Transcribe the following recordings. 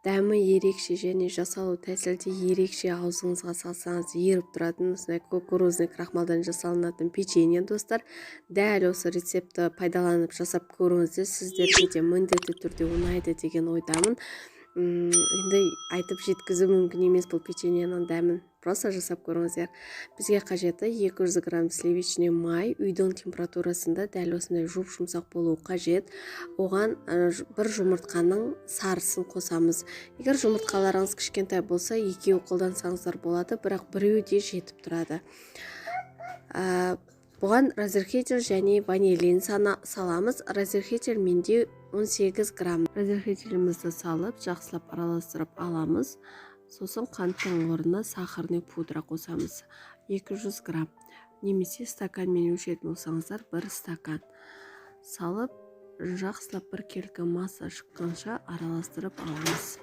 Дәмі ерекше және жасалу тәсілі де ерекше, аузыңызға салсаңыз еріп тұратын осындай кукурузный крахмалдан жасалынатын печенье, достар. Дәл осы рецептті пайдаланып жасап көріңіздер, сіздерге де міндетті түрде ұнайды деген ойдамын. Енді айтып жеткізу мүмкін емес бұл печеньенің дәмін, просто жасап көріңіздер. Бізге қажеті 200 грамм сливочный май, үйдің температурасында дәл осындай жұп-жұмсақ болуы қажет. Оған бір жұмыртқаның сарысын қосамыз. Егер жұмыртқаларыңыз кішкентай болса, екеу қолдансаңыздар болады, бірақ біреуі де жетіп тұрады. Бұған разрыхлитель және ванилин саламыз. Разрыхлитель менде 18 грамм. Разрыхлителімізді салып, жақсылап араластырып аламыз. Сосын қанттың орнына сахарный пудра қосамыз. 200 грамм. Немесе стаканмен өлшейтін болсаңыздар, бір стакан. Салып, жақсылап біркелкі масса шыққанша араластырып аламыз.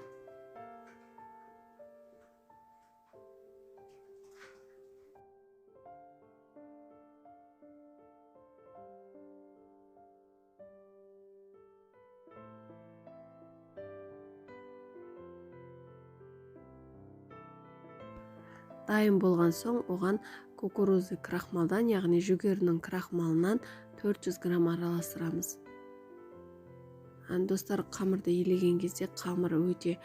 Дайын болған соң оған кукурузный крахмалдан, яғни жүгерінің крахмалынан 400 грамм араластырамыз. Достар, қамырды илеген кезде қамыр өте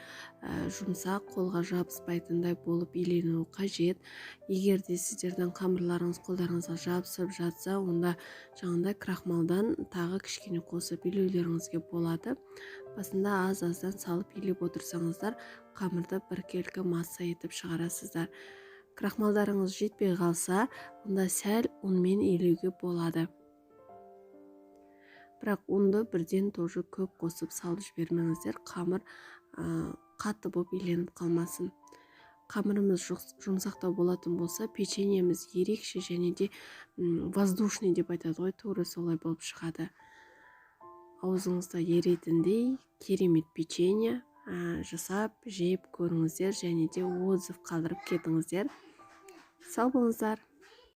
жұмсақ, қолға жабыспайтындай болып иленуі қажет. Егер де сіздердің қамырларыңыз қолдарыңызға жабысып жатса, онда жаңағыдай крахмалдан тағы кішкене қосып илеулеріңізге болады. Басында аз-аздан салып илеп отырсаңыздар, қамырды біркелкі масса етіп шығарасыздар. Крахмалдарыңыз жетпей қалса, онда сәл ұнмен илеуге болады. Бірақ ұнды бірден тоже көп қосып салып жібермеңіздер, қамыр қатты болып иленіп қалмасын. Қамырымыз жұмсақтау болатын болса, печеньеміз ерекше және де воздушный деп айтады ғой, тура солай болып шығады. Аузыңызда еритіндей керемет печенье жасап жеп көріңіздер және де отзыв қалдырып кетіңіздер. Сау болыңыздар.